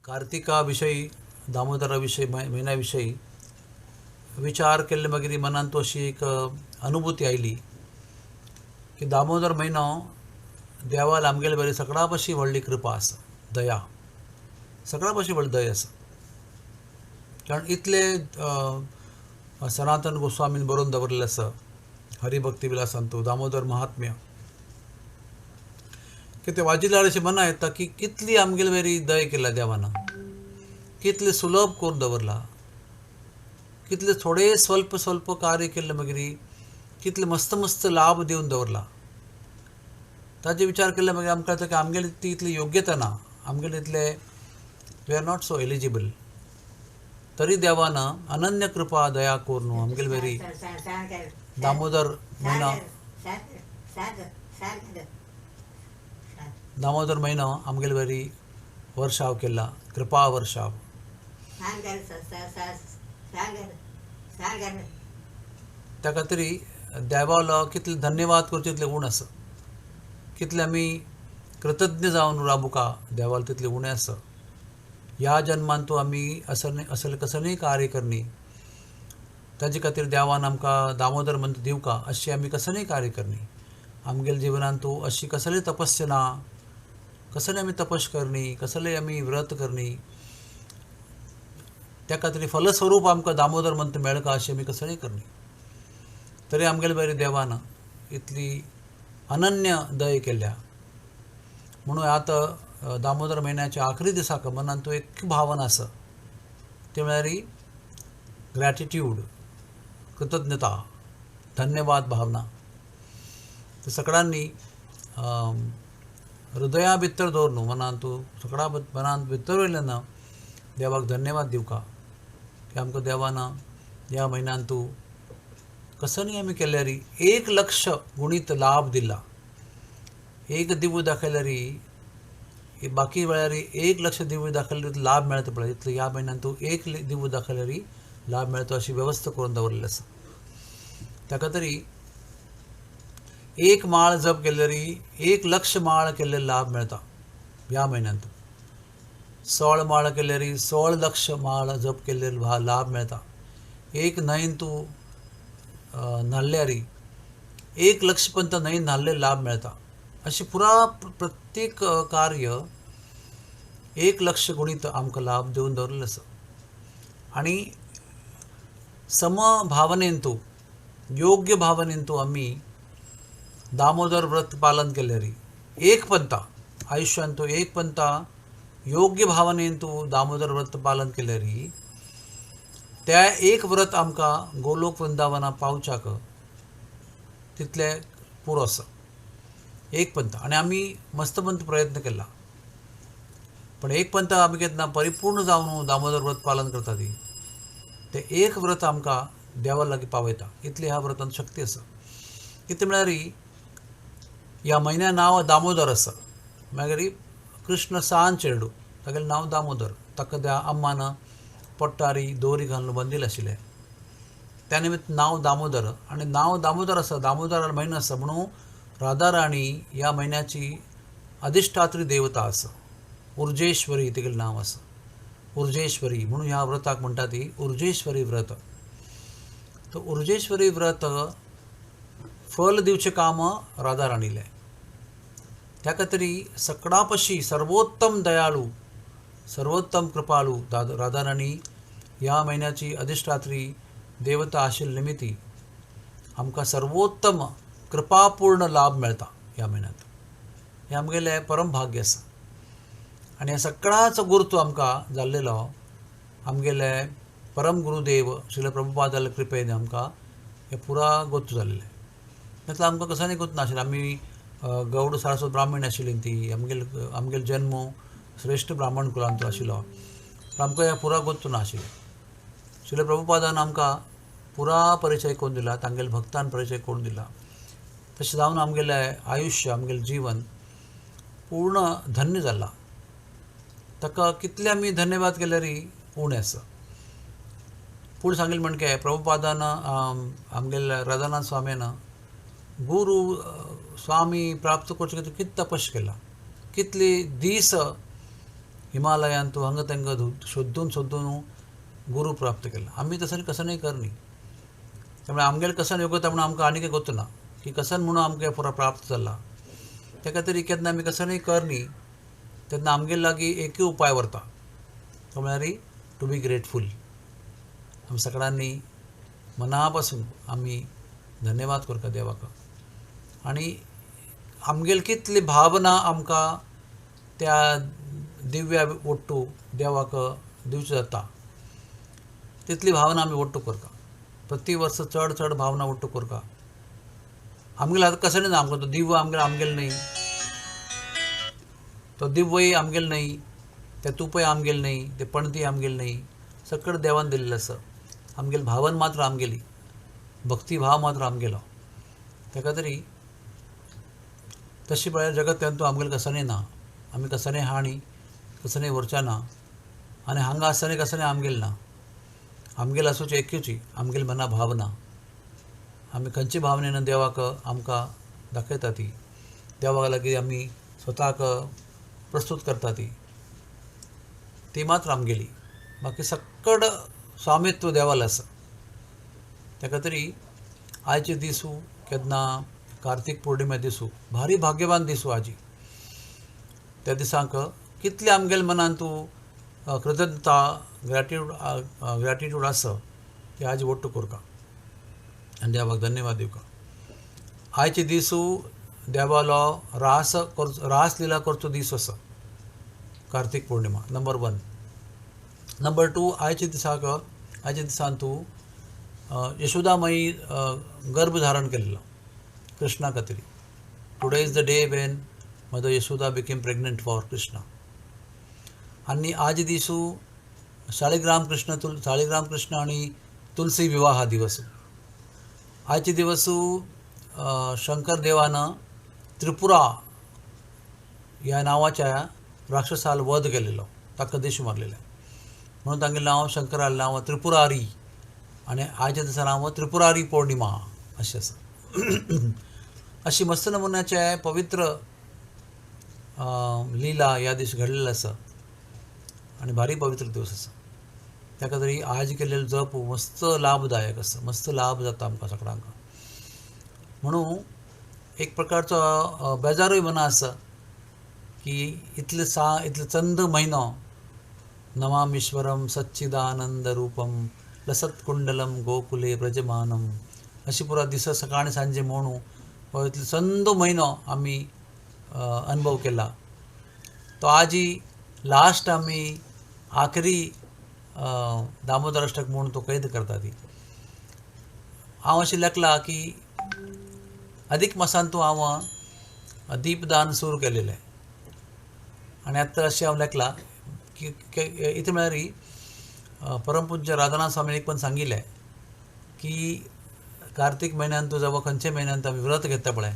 कार्तिका विशयी, दामोदरा विशयी, म्हयन्या विशयी विचार केल्ले मागीर मनांत अशी एक अनुभूती आयली की दामोदर म्हयनो देवाल आमगेले बरी सगळ्या पशी व्हडली कृपा आसा, दया, सगळ्या पशी व्हडली दया आसा. कारण इतले सनातन गोस्वामीन बरोवन दवरिल्लें आसा हरिभक्ती विलासांतू दामोदर महात्म्य की ते वाजिल्यार अशें मना येता की कितली आमगेले बरी दया केल्या देवान, कितले सुलभ करून दवरला, कितले थोडे स्वल्प स्वल्प कार्य केल्ले मागीर कितले मस्त मस्त लाभ दिवन दवरला. ताजे विचार केल्ले मागीर आमकां कळटा की आमगेली ती इतली योग्यता ना, आमगेले इतले we are not so eligible. तरी देवान अनन्य कृपा दया करून आमगेले बरी दामोदर म्हयनो, दामोदर म्हयनो आमगेले बरी वर्षाव केला, कृपा वर्षाव. त्या खातीर देवालो कितले धन्यवाद करचे तितले उण आसा, कितले आमी कृतज्ञ जावन राबुका देवालो तितले उणें आसा. ह्या जन्मान तूं आमी असले कसलेय कार्य करणी ताजे खातीर देवान आमकां दामोदर मंत्र दिवका अशी आमी कसलेय कार्य करणी. आमगेले जिवनांत तूं अशी कसली तपस्या ना, कसलें आमी तपस करणी, कसलें आमी व्रत करणी, त्या खातीर फलस्वरूप आमकां दामोदर मंत्र मेळका अशें आमी कसलेय करणी. तरी आमगेले बरे देवान इतली अनन्य दया केल्या म्हणून आतां दामोदर म्हयन्याच्या आखरी दिसाक मनांत एक भावना आसा, ती म्हळ्यार ग्रॅटिट्यूड, कृतज्ञता, धन्यवाद भावना. ते सगळ्यांनी हृदया भितर दवर न्हू, मनांत सगळ्या मनांत भितर वयल्यान ना देवाक धन्यवाद दिवका की आमकां देवान ह्या म्हयन्यांत कसनी आमी केल्यार 1 लक्ष गुणीत लाभ दिला. एक दिवू दाखयल्यार बाकी वेळार 1 लक्ष दिवू दाखयल्यार लाभ मेळटा पळय, इतलो ह्या म्हयन्यांत 1 दिवू दाखयल्यार लाभ मेळटा अशी वेवस्था करून दवरिल्ली आसा. ताका तरी 1 माळ जप केल्यार 1 लक्ष माळ केल्ले लाभ मेळटा ह्या म्हयन्यांत. 16 माळ केल्यार 16 लक्ष माळ जप केल्ले लाभ मेळटा. 1 न्हंयन तूं न्हाल्यार 1 लक्ष पर्यंत न्हंय न्हाल्ले लाभ मेळटा. अशें पुरा प्रत्येक कार्य 1 लक्ष गुणीत आमकां लाभ दिवन दवरिल्लो आसा. आनी समभावनेन तूं, योग्य भावनेन तूं आमी दामोदर व्रत पालन केल्यार एक पंथा आयुष्यान तूं एक पंथा योग्य भावनेन तूं दामोदर व्रत पालन केल्यार त्या एक व्रत आमकां गोलोक वृंदावना पावच्याक तितलें पुरो आसा एक पंथ. आनी आमी मस्तपंथ प्रयत्न केला, पण एक पंथ आमी केन्ना परिपूर्ण जावन दामोदर व्रत पालन करता ती तें एक व्रत आमकां देवा लागीं पावयता. इतली ह्या व्रतान शक्ती आसा. कितें म्हळ्यार ह्या म्हयन्या नांव दामोदर आसा, मागीर कृष्ण सान चेडू तागेलें नांव दामोदर, ताका त्या अम्मान पोट्टारी दोरी घालून बंदील आशिल्लें, त्या निमित्त नांव दामोदर. आनी नांव दामोदर आसा, दामोदर म्हयनो आसा म्हणून राधा राणी ह्या म्हयन्याची अधिष्ठात्री देवता आसा, उर्जेश्वरी तिगेलें नांव आसा, उर्जेश्वरी म्हणून ह्या व्रताक म्हणटा ती उर्जेश्वरी व्रत. तर उर्जेश्वरी व्रत फल दिवचें काम राधा राणीलें. त्या खातीर सगळ्या पशी सर्वोत्तम दयाळू, सर्वोत्तम कृपाळू राधा राणी ह्या म्हयन्याची अधिष्ठात्री देवता आशिल्ले निमित्ती आमकां सर्वोत्तम कृपापूर्ण लाभ मेळटा ह्या म्हयन्यांत. हें आमगेलें परम भाग्य आसा. आनी ह्या सगळ्याचो गुरुत्व आमकां जाल्लेलो आमगेले परम गुरुदेव श्रील प्रभुपादाल्या कृपेन आमकां हें पुरा गोत्त जाल्लें. तातूंतलें आमकां कसो न्ही गोत्त नाशिल्लें. आमी गौड सारस्वत ब्राह्मण आशिल्लीं ती, आमगेलो जन्म श्रेश्ठ ब्राह्मण कुलांत आशिल्लो, पूण आमकां हें पुरा गोत्त नाशिल्लें. श्रील प्रभुपादान आमकां पुरा परिचय करून दिला, तांगेले भक्तान परिचय करून दिला. तशें जावन आमगेलें आयुश्य, आमगेलें जीवन पूर्ण धन्य जालां. ताका कितले आमी धन्यवाद केल्यार उणें आसा. पूण सांगलें म्हण काय प्रभुपादान आमगेल्या राधानाथ स्वामीन गुरू स्वामी प्राप्त करचे खातीर कितें तपस केला, कितले दीस हिमालयांतू हांगा तांकां सोदून सोदून गुरू प्राप्त केला. आमी तसं कसं नाही करणी, त्यामुळे आमगेले कसन योग्यता म्हणून आमकां आनी काही गोत ना की कसन म्हणून आमकां पुरा प्राप्त जाला. त्या खातीर केन्ना आमी कसनय करनी तेन्ना आमगेले लागीं एकूय उपाय व्हरता, तो म्हळ्यार टू बी ग्रेटफूल. आमी सगळ्यांनी मना पासून आमी धन्यवाद करता देवाक. आनी आमगेली कितली भावना आमकां त्या दिव्या ओट्टू देवाक दिवची जाता तितली भावना आमी ओट्टू करता. प्रति वर्स चड चड भावना ओट्टू करता. आमगेले आतां कसं ना, आमकां तो दिव्य आमगेले आमगेले न्हय, तो दिव्यय आमगेले न्हय, ते तुपय आमगेले न्हय, ते पणती आमगेले न्हय, सगळें देवान दिल्लें आसा. आमगेली भावन मात्र आमगेली, भक्तिभाव मात्र आमगेलो. ताका तरी तशी पळयल्यार जगत तेंतू आमगेलें कसनय ना, आमी कसनय हाणी कसनय व्हरच्या ना, आनी हांगा आसतना कसनय आमगेलें ना. आमगेलें आसूची एकूची आमगेली मना भावना, आमी खंयचे भावनेन देवाक आमकां दाखयता ती, देवाक लागीं आमी स्वताक प्रस्तूत करता ती, ती मात्र आमगेली. बाकी सकड स्वामित्व देवालें आसा. ताका तरी आयचे दिसू केन्ना कार्तीक पौर्णिमे दिसू भारी भाग्यवान दिसू आजी. त्या दिसांक कितले आमगेले मनान तूं कृतज्ञता ग्रॅटिट्यूड ग्रॅटिट्यूड आसा ते आज ओट्टू करता आनी देवाक धन्यवाद दिवका. आयचे दिसू देवालो रास रास लिला करचो दीस आसा, कार्तीक पौर्णिमा नंबर 1. नंबर 2, आयच्या दिसाक आयच्या दिसान तूं यशोदामयी गर्भ धारण केल्लो कृष्णा खातीर. Today is the day when mother Yashoda became pregnant for Krishna. आनी आज दिसू शाळीग्राम कृष्ण शाळीग्राम कृष्ण आनी तुलसी विवाह दिवस. आयचे दिवसू शंकर देवान त्रिपुरा ह्या नांवाच्या राक्षसाल वध केलेलो, ताका देश मारलेलो, म्हणून तांगेलें नांव शंकरालें नांव त्रिपुरारी. आनी आयच्या दिसा नांव त्रिपुरारी पौर्णिमा अशें आसा. अशी मस्त नमुन्याचे पवित्र लिला ह्या दीस घडलेलो आसा आनी भारी पवित्र दिवस आसा. ताका तरी आज केल्लेलो जप मस्त लाभदायक आसा, मस्त लाभ जाता आमकां सगळ्यांक. म्हणून एक प्रकारचो बेजारूय मना आसा की इतले इतले चंद म्हयनो नमामीश्वरम सच्चिदानंद रूपम लसत्कुंडलम गोकुले ब्रजमानम अशी पुरा दिसा सकाळी सांजे म्हणू हो इतलो चंद म्हयनो आमी अनुभव केला. तो आजी लास्ट आमी आखरी दामोदर अष्टक म्हणून तो कैद करता ती. हांव अशें लेखलां की अधिक मासान तूं हांव दीपदान सुरू केलेलें आनी आतां अशें हांव लेखलां की इतलें म्हळ्यार परमपूज्य राधानाथ स्वामीन एक पण सांगिल्लें की कार्तीक म्हयन्यान तूं जावं खंयच्या म्हयन्यान आमी व्रत घेता पळय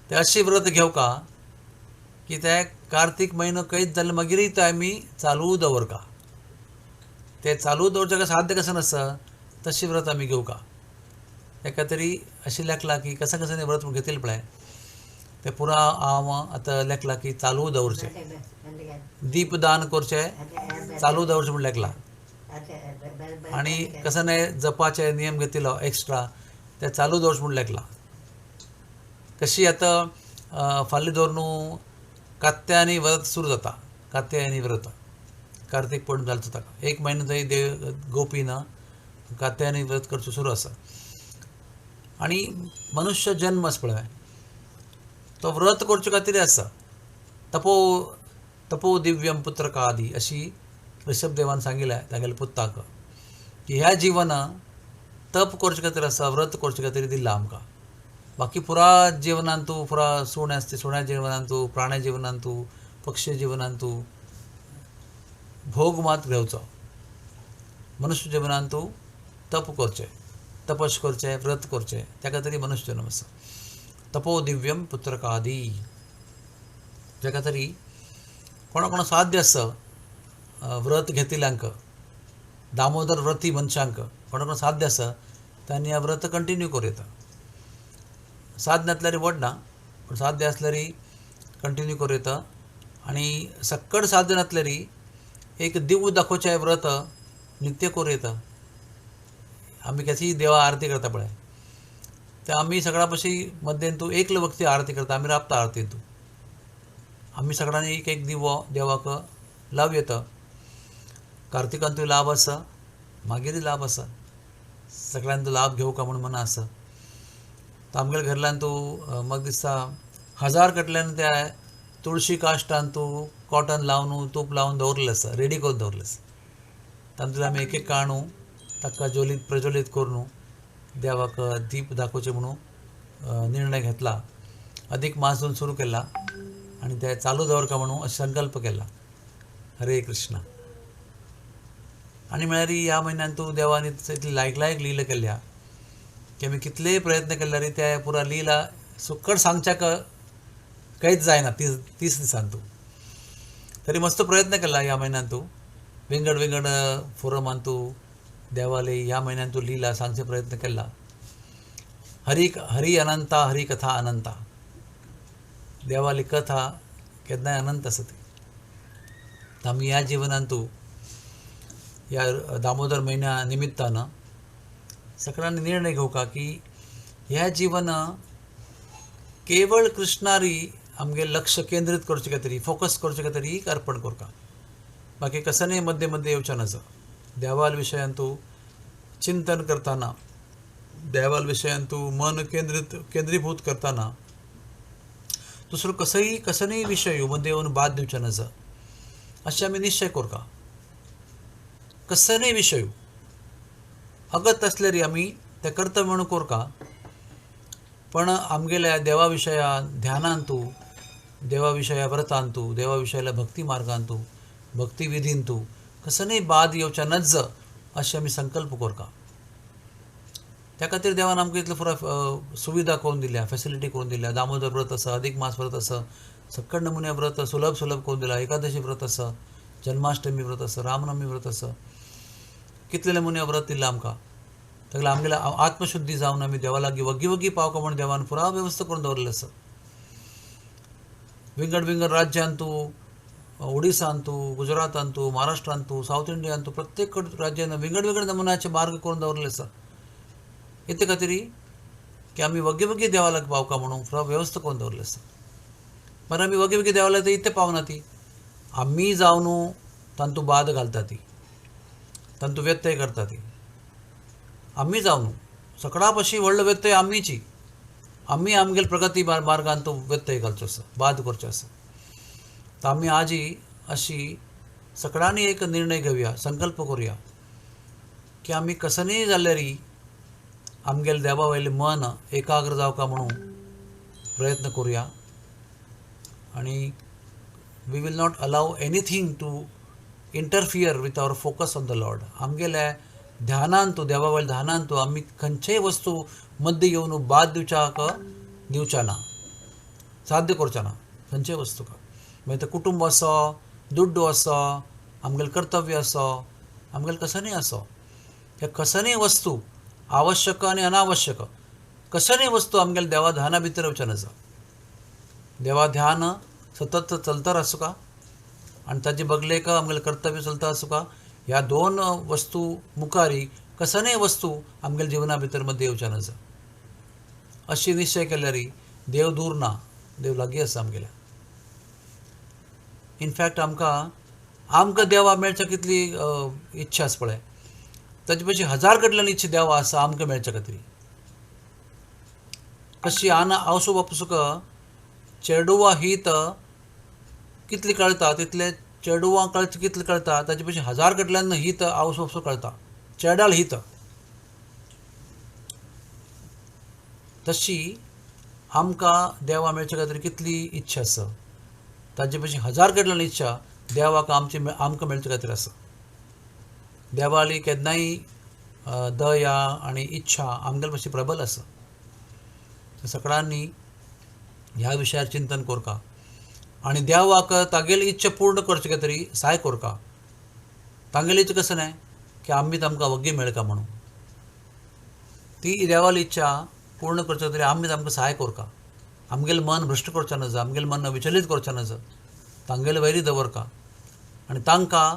तें अशें व्रत घेवका की ते कार्तीक म्हयनो कैद जालें मागीरय ते आमी चालू दवरका. ते चालू दवरचें साध्य कशें नासता तशें व्रत आमी घेवका. ताका तरी अशें लेखलां की कशें कशें व्रत घेतलें पळय तें पुरा हांव आतां लेखलां की चालू दवरचें, दीपदान करचें चालू दवरचें म्हूण लेखलां. आनी कशें न्हय जपाचे नियम घेतिल्लो एक्स्ट्रा ते चालू दवरचें म्हूण लेखलां. कशी आतां फाल्यां दवर न्हू कात्यायनी व्रत सुरू जाता, कात्यायनी व्रत कार्तीक पौर्णिमा जालो ताका एक म्हयनो थंय देव गोपी ना कात्यायनी व्रत करचें सुरू आसा. आनी मनुष्य जन्म आसा पळय तो व्रत करचे खातीर आसा. तपो तपो दिव्यम पुत्रकादी अशी ऋषभदेवान सांगिल्लें तागेल्या पुताक की ह्या जिवना तप करचे खातीर आसा, व्रत करचे खातीर दिलां आमकां. बाकी पुरा जिवनान तूं पुरा सुणे आसता सुण्या जिवनान तूं, प्राण्या जिवनान तूं, पक्षी जिवनान तूं भोग मात घेवचो. मनुष्य जिवनान तूं तप करचें, तपस करचें, व्रत करचें, ताका तरी मनुष्य जन्म आसा. तपो दिव्यम पुत्रकादी ताका तरी कोणा कोणा साध्य आसा व्रत घेतिल्ल्यांक, दामोदर व्रती मनशांक कोणा कोण साध्य आसा तांणी हें व्रत कंटिन्यू करूं येता. साध्य नासल्यार व्हड ना, पूण साध्य आसल्यार कंटिन्यू करूं येता. आनी सक्कड साध्य नासल्यारी एक दिव दाखोवचें व्रत नित्य करूं येता. आमी कशी देवा आरती करता पळय, ते आमी सगळ्या पशी मद्देन तूं एकले वक्ती आरती करता, आमी राबता आरतीन तूं आमी सगळ्यांनी एक एक दिवो देवाक लाव येता. कार्तिकांतूय लाभ आसा, मागीरय लाभ आसा, सगळ्यांत लाभ घेवका म्हूण मना आसा. आमगेल्या घरल्यान तूं म्हाका दिसता 1000 कडल्यान त्या तुळशी काश्टान तूं कॉटन लावन तूप लावन दवरलें आसा, रेडी करून दवरलें आसा. तातूंतल्यान आमी एक एक काणू ताका ज्वलीत प्रज्वलीत करून देवाक दीप दाखोवचें म्हणून निर्णय घेतला. अधिक मास दोन सुरू केला आनी ते चालू दवरका म्हणून अशें संकल्प केला. हरे कृष्णा. आनी म्हळ्यार ह्या म्हयन्यान तूं देवान इतली लायक लायक लीला केल्या की आमी कितलेय प्रयत्न केल्यार त्या पुरा लीला सुकट सांगच्याक कांयच जायना 30 दिसान तूं. तरी मस्त प्रयत्न केला ह्या म्हयन्यान तूं विंगड विंगड फोरमान तूं देवाले ह्या म्हयन्यान तूं लीला सांगचे प्रयत्न केला. हरी हरी अनंता हरी कथा अनंता, देवाली कथा केन्नाय अनंत आसा ती. आमी ह्या जिवनान तूं ह्या दामोदर म्हयन्या निमित्तान सगळ्यांनी निर्णय घेवका की ह्या जीवन केवळ कृष्णारी आमगे लक्ष केंद्रीत करचे खातीर, फोकस करचे खातीर अर्पण करका. बाकी कसनय मध्ये मध्ये येवचें नासा. देवाल विशयान तूं चिंतन करतना, देवाल विशयान तूं मन केंद्रीत केंद्रीभूत करतना दुसरो कसोय कसनय विशय मध्ये येवन बाद दिवचें नासा अशें आमी निश्चय करका. कसनय विशय अगत आसल्यार आमी तें कर्तव्य म्हणून करका, पण आमगेल्या देवा विशया ध्यानान तूं, देवा विशया व्रतान तूं, देवा विशयाल्या भक्ती मार्गान तूं, भक्ती विधीन तूं कसनय बाद येवच्या नज अशें आमी संकल्प करका. त्या खातीर देवान आमकां इतले पुरा सुविधा करून दिल्या, फेसिलिटी करून दिल्या. दामोदर व्रत आसा, अधिक मास व्रत आसा, सक्कड नमुन्या व्रत सुलभ सुलभ करून दिला. एकादशी व्रत आसा, जन्माष्टमी व्रत आसा, रामनवमी व्रत आसा, कितले नमुन्या व्रत दिलां आमकां. ताका आमगेल्या आत्मशुद्धी जावन आमी देवा लागीं वग्गी वग्गी पावका म्हूण देवान पुरा वेवस्था करून दवरलें आसा. विंगड विंगड राज्यांत तूं, ओडिसांत तूं, गुजरातांत तूं, महाराष्ट्रांत तूं, सावथ इंडियांत तूं, प्रत्येक राज्यान विंगड विंगड नमुन्याचे मार्ग करून दवरले आसा. इतले खातीर की आमी वग्गी वग्गी देवा लागीं पावका म्हणून पुरा वेवस्था करून दवरलें आसा. मागीर आमी वग्गी वग्गी देवा लागीं इतले पावना ती आमी जावन तांतू बाद घालता ती, तांतू व्यत्यय करता ती. आमी जावन सगळ्या पशी व्हडलो व्यत्यय आमीची, आमी आमगेले प्रगती मार्गान तो व्यत्यय घालचो आसा, बाद करचो आसा. तर आमी आजी अशी सगळ्यांनी एक निर्णय घेवया, संकल्प करुया की आमी कसनय जाल्यार आमगेले देवा वयलें मन एकाग्र जावका म्हणून प्रयत्न करुया. आनी we will not allow anything to interfere with our focus on the Lord. आमगेल्या ध्यानान तूं, देवा वयल्या ध्यानान तूं आमी खंयचेय वस्तू मद्दे येवन बाद दिवच्याक दिवच्या ना, साध्य करच्या ना खंयचेय वस्तूक. मागीर तें कुटुंब आसो, दुड्डू आसो, आमगेलें कर्तव्य आसो, आमगेलें कसनय आसो, ह्या कसनय वस्तू आवश्यक आनी अनावश्यक कसनय वस्तू आमगेल्या देवा ध्याना भितर वचना आसा. देवा ध्यान सतत चलता आसूका आनी ताजे बगलेक आमगेलें कर्तव्य चलता आसूका, ह्या दोन वस्तू मुखारी कसनय वस्तू आमगेल्या जिवना भितर मध्ये येवच्या नासा. अशी निश्चय केल्यार देव दूर ना, देव लागीं आसा आमगेल्या. इनफॅक्ट आमकां आमकां देवा मेळच्या कितली इच्छा आसा पळय, ताजे पशी 1000 कडल्यान इच्छा देवा आसा आमकां मेळच्या खातीर. कशी आना आवसो बापूसुक चेडुवा हित कितली कळटा तितले चेडुवां कळचे कितले कळटा ताजे पशी 1000 कडल्यान हित आवसो बापसो कळटा, चेडाल हित. तशी आमकां देवा मेळच्या खातीर कितली इच्छा आसा ताजे पशी 1000 कडल्यान इच्छा देवाक आमची आमकां मेळच्या खातीर आसा. देवाली केन्नाय दया आनी इच्छा आमगेले पशी प्रबल आसा. सगळ्यांनी ह्या विशयार चिंतन करका आनी देवाक तागेली इच्छा पूर्ण करचे खातीर सहाय करका. तागेली इच्छा कसं न्हय की आमी तांकां वग्गी मेळका म्हणून, ती देवाली इच्छा पूर्ण करचे खातीर आमी तांकां सहाय करका. आमगेलें मन भ्रश्ट करचें नज, आमगेलें मन विचलित करचें नज. तांगेले वैरी दवरका आनी तांकां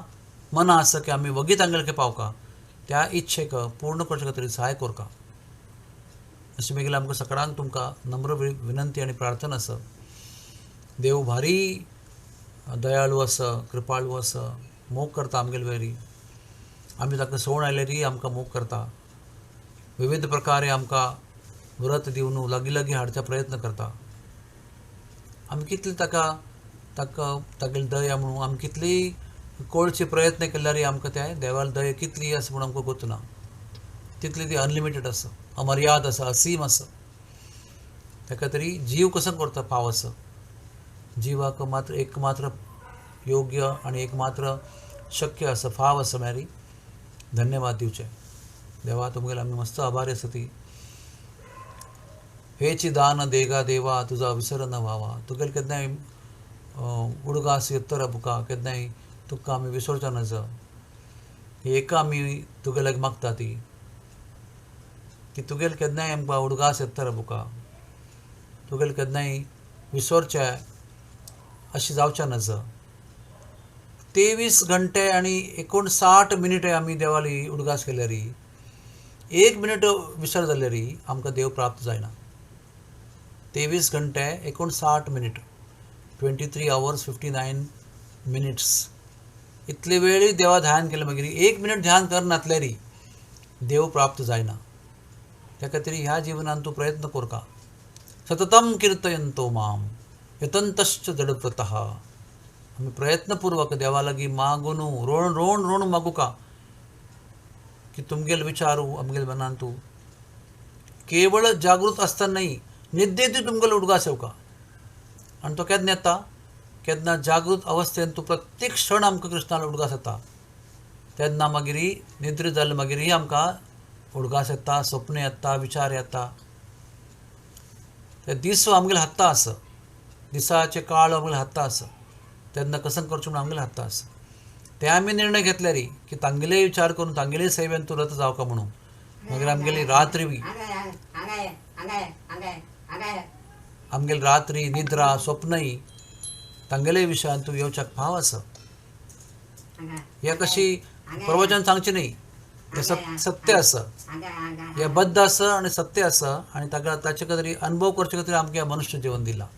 मना आसा की आमी वगी तांगेले पावका त्या इच्छेक पूर्ण करचे खातीर सहाय करका. अशें मागीर आमकां सगळ्यांक तुमकां नम्र विनंती आनी प्रार्थना आसा. देव भारी दयाळू आसा, कृपाळू आसा, मोग करता आमगेले वैरी. आमी ताका सोण आयल्यारय आमकां मोग करता. विविध प्रकारे आमकां व्रत दिवन लागीं लागीं हाडचा प्रयत्न करता. आमी कितले ताका ताका तागेली दया म्हणून आमी कितली कोळचे प्रयत्न केल्यारय आमकां त्या देवाली दया कितली आसा म्हूण आमकां गोत ना. तितली ती अनलिमिटेड आसा, अमर्याद आसा, असीम आसा. ताका तरी जीव कसो करता पाव आसा. जिवाक मात्र एक मात्र योग्य आनी एक मात्र शक्य आसा, फाव आसा म्हळ्यार धन्यवाद दिवचे. देवा तुमगेले आमी मस्त आभारी आसा. ती हेची दान देगा देवा तुजा विसर न व्हावा. तुगेले केन्नाय उडगास येतर बुका केन्नाय तुका आमी विसरच्या नज. एका आमी तुगेल्याक मागता ती की तुगेले केन्नाय आमकां उडगास येतर बुका, तुगेले केन्नाय विसरच्या अशें जावच्या नज. 23 घंटे आनी 59 मिनिटे आमी देवाली उडगास केल्यार, 1 मिनिट विसर जाल्यार आमकां देव प्राप्त जायना. 23 घंटे 59 मिनिट, 23 hours 59 minutes इतले वेळी देवा ध्यान केलें मागीर 1 मिनिट ध्यान करनातल्यार देव प्राप्त जायना. त्या खातीर ह्या जिवनान तूं प्रयत्न करका. सततम कीर्तयंतो माम यतंतश्च जडव्रतः. आमी प्रयत्नपूर्वक देवा लागीं मागून रोण रोण रोण मागुका की तुमगेल विचारू आमगेल मनान तूं केवळ जागृत आसतना न्हय, निद्देंतूय तुमगेलो उडगास येवका. आनी तो केन्ना येता? केन्ना जागृत अवस्थेन तूं प्रत्येक क्षण आमकां कृष्णालो उडगास येता. तेन्ना मागीर निद्र जाले मागीरय आमकां उडगास येता, स्वप्न येता, विचार येता. ते दीस आमगेले हाता आसा, दिसाचे काळ आमगेले हाता आसा. तेन्ना कसं करचें म्हूण आमगेले हाता आसा. ते आमी निर्णय घेतल्यार की तांगेले विचार करून तांगेले सेवेन तूं रत जावका म्हणून मागीर आमगेली रात्री बी आमगेली रात्री निद्रा स्वप्नय तांगेले विशयान तूं येवच्याक फाव आसा. हे कशी प्रवचन सांगचें न्ही, हें सत्य आसा, हें बद्द आसा आनी सत्य आसा. आनी ताका ताचे खातीर अनुभव करचे खातीर आमकां मनुष्य जिवन दिलां.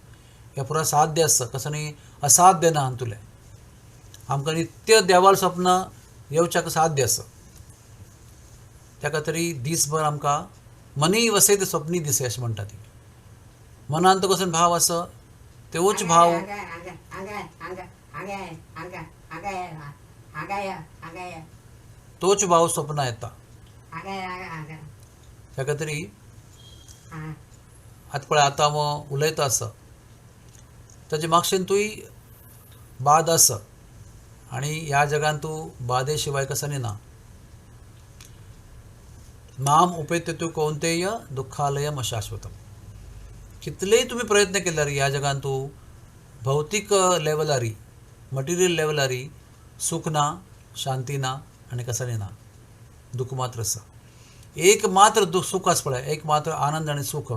हें पुरा साध्य आसा, कसो न्ही असाध्य ना हातूंतलें. आमकां नित्य देवाल स्वप्न येवच्याक साध्य आसा. त्या खातीर दीसभर आमकां मनी वसेत स्वप्नी दिसे अशें म्हणटा ती. मनांत कसो भाव आसा तेवूच भाव तोच भाव स्वप्न येता. त्या खातीर आतां पळय आतां हांव उलयता आसा ताजे मागशेन तूंय बाद आसा आनी ह्या जगान तूं बादे शिवाय कसो ना. माम उपेत्य तूं कौंतेय दुःखालयम अशाश्वतम. कितलेय तुमी प्रयत्न केल्यार ह्या जगान तूं भौतीक लेवलारी, मटिरियल लेवलारी सुख ना, शांती ना आनी कसो ना, दुःख मात्र आसा. एक मात्र दुःख सुख आसा पळय, एक मात्र आनंद आनी सुख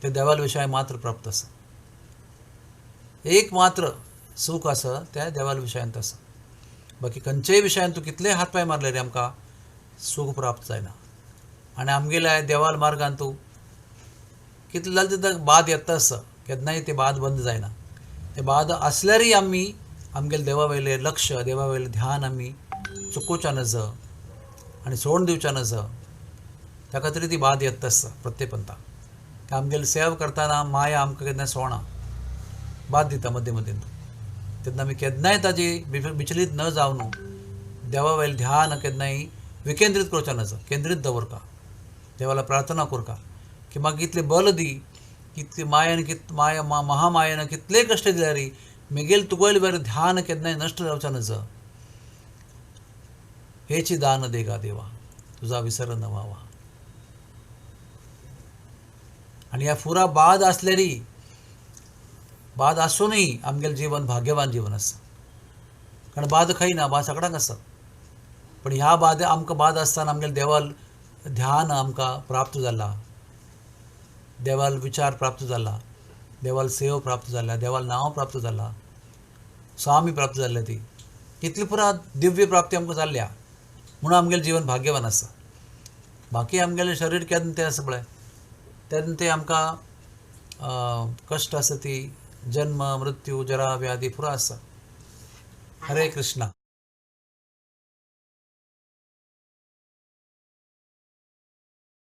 ते देवाल विशय मात्र प्राप्त आसा. एक मात्र सुख आसा त्या देवाल विशयांत आसा. बाकी खंयचेय विशयान तूं कितलेय हात पांय मारले रे आमकां सुख प्राप्त जायना. आनी आमगेल्या देवाल मार्गान तूं कितले जालें तितले बाद येता आसा, केन्नाय ते बाद बंद जायना. ते बाद आसल्यारय आमी आमगेले देवा वयलें लक्ष, देवा वयलें ध्यान आमी चुकोवच्या नज आनी सोडून दिवच्या नज. त्या खातीर ती बाद येता आसा प्रत्येक पंथाक. आमगेले सेवा करतना माया आमकां केन्ना सोडना, बाद दिता मदीं मदीं. तेन्ना आमी केन्नाय ताजी विचलीत न जावन देवा वयलें ध्यान केन्नाय विकेंद्रीत करच्या नज, केंद्रीत दवरका. देवाला प्रार्थना करका की म्हाका इतलें बल दी, कितली मायेन कित माया महामायेन कितले कश्ट दिल्यार मेगेल तुगेले बरें ध्यान केन्नाय नश्ट जावच्या नज. हेची दान देगा देवा तुजा विसर न व्हावा. आनी ह्या पुरा बाद आसल्यारय, बाद आसूनय आमगेलें जीवन भाग्यवान जीवन आसा. कारण बाद खंय ना, बाद सगळ्यांक आसा. पण ह्या बाद आमकां बाद आसतना आमगेलें देवाल ध्यान आमकां प्राप्त जाला, देवाल विचार प्राप्त जाला, देवाल सेव प्राप्त जाला, देवाल नांव प्राप्त जाला. स्वामी प्राप्त जाल्ल्या ती इतली पुरा दिव्य प्राप्ती आमकां जाल्ल्या म्हणून आमगेलें जीवन भाग्यवान आसा. बाकी आमगेलें शरीर केन्ना तें आसा पळय तेन्ना तें आमकां कश्ट आसा ती जन्म मृत्यू जरा व्याधी पुरा आसा. हरे कृष्णा.